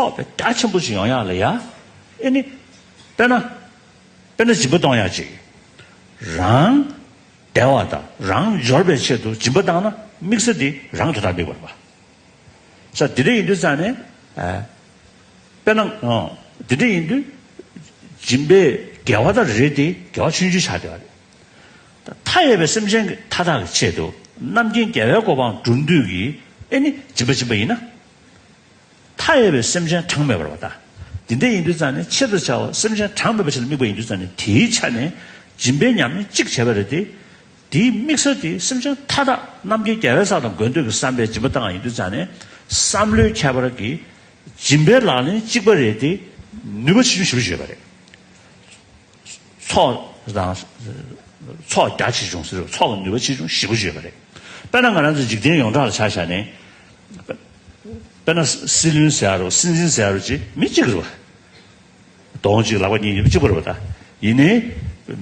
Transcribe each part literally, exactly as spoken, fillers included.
ཚོགས་དཔེ་རྒྱ་ཆེན་པོ་ཞིག་ཡོང་ཡག་ལ་ཡ། ཨེ་ནི། དཔེར་ན། དཔེར་ན་སྦྱིན་པ་གཏོང་ཡག་ཅིག་རང་བདེ་བ་དང་རང་འབྱོར་པའི་ཆེད་དུ་སྦྱིན་པ་བཏང་ན་དམིགས་བསལ་དེ་རང་དོན་དག་དམིགས་པ་རེད་པ། ས་དེ་འདྲ་ཡིན་དུས་ཙང་ནས། ཨ། དཔེར་ན། ཨ། དེ་འདྲ་ཡིན་དུས། སྦྱིན་པའི་དགེ་བ་དང་རེད་དེ་དགེ་བ་ཆུང་ཆུང་ཆགས་བསྡད་པ་རེད། མཐའ་ཡས་པའི་སེམས་ཅན་གྱི་མཐའ་དག་གི་ཆེད་དུ་རྣམ་མཁྱེན་རྒྱལ་བའི་གོ་འཕང་སྒྲུབ་འདོད་ཀྱི་ཨེ་ནི་སྦྱིན་པ་སྦྱིན་པ་ཡིན་ན། མཐའ་ཡས་པའི་སེམས་ཅན་གྲངས་མེད་པ་རེད་པ་ད། དེ་འདྲ་ཡིན་དུས་ཙང་ནས་ཆེད་དུ་བྱ་བ་སེམས་ཅན་གྲངས་མེད་པ་ཞིག་ལ་དམིགས་པ་ཡིན་དུས་ཙང་ནས་དེའི་ཆ་ནས་སྦྱིན་པའི་ཉམས་ལེན་གཅིག་བྱས་པ་རེད་དེ། དེའི་དམིགས་བསལ་དེ་སེམས་ཅན་མཐའ་དག་རྣམ་མཁྱེན་རྒྱལ་བའི་ས་དང་དགོས་འདོད་ཀྱི་བསམ་པའི་སྦྱིན་པ་བཏང་བ་ཡིན་དུས་ཙང་ནས་བསམ་བློའི་ཁྱད་པར་གྱིས་སྦྱིན་པའི་ལག་ལེན་གཅིག་པ་རེད་དེ་ནུས་པ་ཆེ་ཆུང་ཞེ་པོ་ཅིག་ཡོད་པ་རེད། ཚོགས་དང་། ཚོགས་རྒྱ་ཆེ་ཆུང་ཟེར་རུང་ཚོགས་ཀྱི་ནུས་པ་ཆེ་ཆུང་ཞེ་པོ་ཅིག་ཡོད་པ་རེད། དཔེར་ན་ང་རང་ཚོ་འཇིག་རྟེན་ཡོངས་གྲགས་ལ་ཆ་བཞག་ནས། དཔེར་ན་སྲིད་བློན་ཟེར་ཡ་རུང་སྲིད་འཛིན་ཟེར་ཡ་རུང་ཅིག་མི་གཅིག་རེད་པ། གདོང་གཅིག་ལག་པ་གཉིས་ཡིན་པ་གཅིག་པ་རེད་པ་ད། ཡིན་ནའི།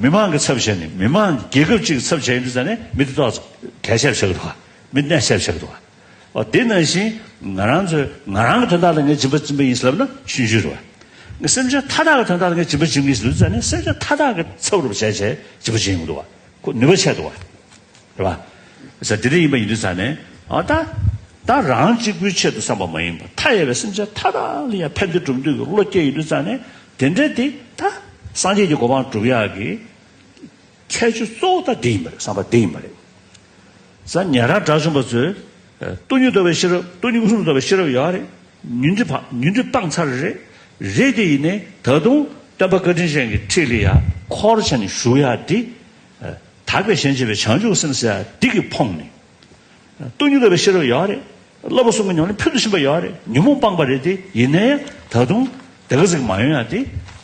མི་མང་གི་ཚབ་བྱས་ནས་མི་མང་གི་རྒྱལ་ཁབ་གཅིག་གི་ཚབ་བྱས་ཡིན་དུས་ཙང་ནས་མི་དེ་ཏོག་ཙམ་གལ་ཆེ་བ་ཆགས་ཀྱི་འདུག་ག་མི་གནད་ཆེ་བ་ཆགས་ཀྱི་འདུག་ག་འོ་དེ་ནང་བཞིན་ང་རང་ཚོས་ང་རང་གི་དོན་དག་ལ་ངས་སྦྱིན་པ་སྦྱིན་པ་ཡིན་ཟེར་ལབ་ན་ཆུང་ཆུང་རེད་པ། ངས་སེམས་ཅན་མཐའ་དག་གི་དོན་དག་ལ་ངས་སྦྱིན་པ་སྦྱིན་གྱི་ཡིན་ཟེར་དུས་ཙང་ནས་སེམས་ཅན་མཐའ་དག་གི་ཚབ་རུ་བྱས་བྱས་སྦྱིན་པ་སྦྱིན་ཡོང་གི་འདུག་ག་ཁོ་ནུས་པ་ཆེ་འདུག་ག་རེད་པ། ས་དེ་འདྲ་ཡིན་པ་ཡིན་དུས་ཙང་ནས་ཨ་ད། ད་རང་གཅིག་པུའི་ཆེད་དུ་བསམ་པ་མ་ཡིན་པར་མཐའ་ཡས་པའི་སེམས་ཅན་མཐའ་དག་ལ་ཡང་ཕན་བདེ་སྒྲུབ་འདོད་ཀྱི་བློ་སྐྱེས་ཡོང་དུས་ཙང་ནས་དེ་འདྲ་དེ་ད་སངས་རྒྱས་ཀྱི་གོ་འཕང་སྒྲུབ་ཡག་གི་ཁྱད་ཆོས་གཙོ་བོ་ད་དེ་ཡིན་པ་རེད། བསམ་པ་དེ་ཡིན་པ་རེད། ས་ཉན་རང་དགྲ་བཅོམ་པ་ཚོས་སྟོང་ཉིད་རྟོགས་པའི་ཤེས་རབ་སྟོང་ཉིད་སྐུ་གསུམ་རྟོགས་པའི་ཤེས་རབ་ཡོད་རེད། ཉོན་སྒྲིབ་ཕ་ཉོན་སྒྲིབ་སྤངས་ཚར་རེད། རེད་དེ་ཡིན་ནའི་ད་དུང་སྟོན་པ་བཀའ་དྲིན་ཅན་གྱི་ཁྲིད་ལ་ཡང་འཁོར་བྱས་ནས་བཞུགས་ཡག་འདི། དག་པའི་ཞེན་བྱེད་པའི་བྱང་ཆུབ་སེམས་ཟེར་ཡག་འདི་གིས་ཕོངས་ནས། སྟོང་ཉིད་རྟོགས་པའི་ཤེས་རབ་ཡོད་རེད། བསླབ་པ་གསུམ་གྱི་ཉམས་ལེན་ཕུལ་དུ་ཕྱིན་པ་ཡོད་རེད། ཉོན་མོངས་སྤངས་པ་རེད་དེ་ཡིན་ནའི་ད་དུང་དེ་ག་ཟིག་མ་ཡོང་ཡག་དེ་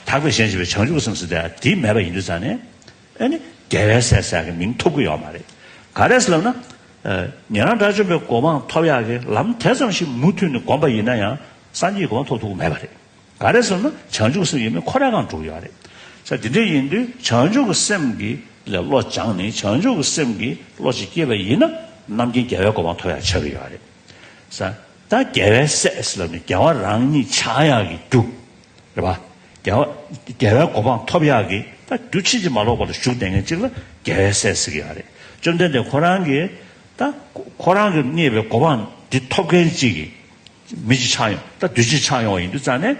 དག་པའི་ཞེན་བྱེད་པའི་བྱང་ཆུབ་སེམས་ཟེར་ཡག་དེ་མེད་པ་ཡིན་དུས་ཙང་ནས། ཨ་ནི་རྒྱལ་བའི་སྲས་ཟེར་ཡག་གི་མིང་ཐོབ་ཀྱི་ཡོད་མ་རེད། ག་རེ་ཟེར་ལབ་ན། ཉན་རང་དགྲ་བཅོམ་པའི་གོ་འཕང་ཐོབ་ཡག་གི་ལམ་དེ་ཙམ་ཞིག་མུ་མཐུད་ནས་བསྒོམས་པ་ཡིན་ན་ཡང་སངས་རྒྱས་ཀྱི་གོ་འཕང་ཐོབ་ཐུབ་ཀྱི་མེད་པ་རེད། ག་རེ་ཟེར་ན་བྱང་ཆུབ་སེམས་ཡིན་མིན་ཁོ་རང་གང་འགྲུབ་ཡོད་རེད། ས་དེ་འདྲ་ཡིན་དུས་བྱང་ཆུབ་ཀྱི་སེམས་ཀྱི་ལ་བློ་སྦྱངས་ནས་བྱང་ཆུབ་ཀྱི་སེམས་ཀྱི་བློ་ཞིག་སྐྱེས་པ་ཡིན་ན་རྣམ་མཁྱེན་རྒྱལ་བའི་གོ་འཕང་ཐོབ་ཡག་ཆགས་ཀྱི་ཡོད་རེད། ས་ད་རྒྱལ་བའི་སྲས་ལབ་ནས་རྒྱལ་བ་རང་ཉིད་ཆགས་ཡག་གི་རྒྱུ། རེད་པ། རྒྱལ་བ་རྒྱལ་བའི་གོ་འཕང་ཐོབ་ཡག་གི་ད་རྒྱུ་ཕྱིན་ཅི་མ་ལོག་པ་ལ་ཞུགས་བསྡད་མཁན་གཅིག་ལ་རྒྱལ་བའི་སྲས་ཟེར་གྱི་ཡོད་རེད། བཅོམ་ལྡན་འདས་ཁོ་རང་གིས་ད་ཁོ་རང་གིས་རྙེད་པའི་གོ་འཕང་འདི་ཐོབ་མཁན་གཅིག་གིས། མི་གཅིག་ཆགས་ཡོང་ད་དུས་གཅིག་ཆགས་ཡོང་བ་ཡིན་དུས་ཙང་ནས།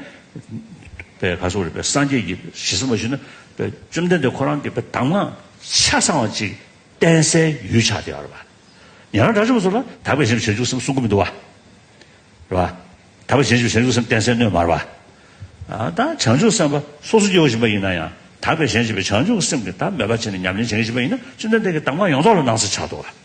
པའི་ག་སོགས་རེད་པའི་སངས་རྒྱས་ཀྱི་ཞེ་ས་མ་ཞུས་ན་པའི་བཅོམ་ལྡན་འདས་ཁོ་རང་གི་པའི་གདམས་ངག་ཆ་ཚང་བ་ཅིག་བསྟན་སའི་ཡུལ་ཆགས་བསྡད་ཡོད་རེད་པ། ཉན་རང་དགྲ་བཅོམ་པ་ཚོ་ལ་དག་པའི་ཞེན་བྱ་བྱང་ཆུབ་སེམས་གསུང་གི་མི་འདུག་བ། རེད་པ། དག་པའི་ཞེན་བྱ་བྱང་ཆུབ་སེམས་བསྟན་སའི་སྣོད་མ་རེད་པ། ཨ་ད་བྱང་ཆུབ་སེམས་དཔའ་སོ་སོ་སྐྱེ་བོ་ཞིག་ཡིན་པ་ཡིན་ན་ཡང་དག་པའི་ཞེན་བྱ་བྱང་ཆུབ་སེམས་ཀྱི་ད་མོས་པ་བྱས་ནས་ཉམས་ལེན་བྱེད་མཁན་ཞིག་ཡིན་ན་བཅོམ་ལྡན་འདས་ཀྱི་གདམས་ངག་ཡོངས་རྫོགས་ལ་སྣང་ས་ཆགས་འདུག་བ།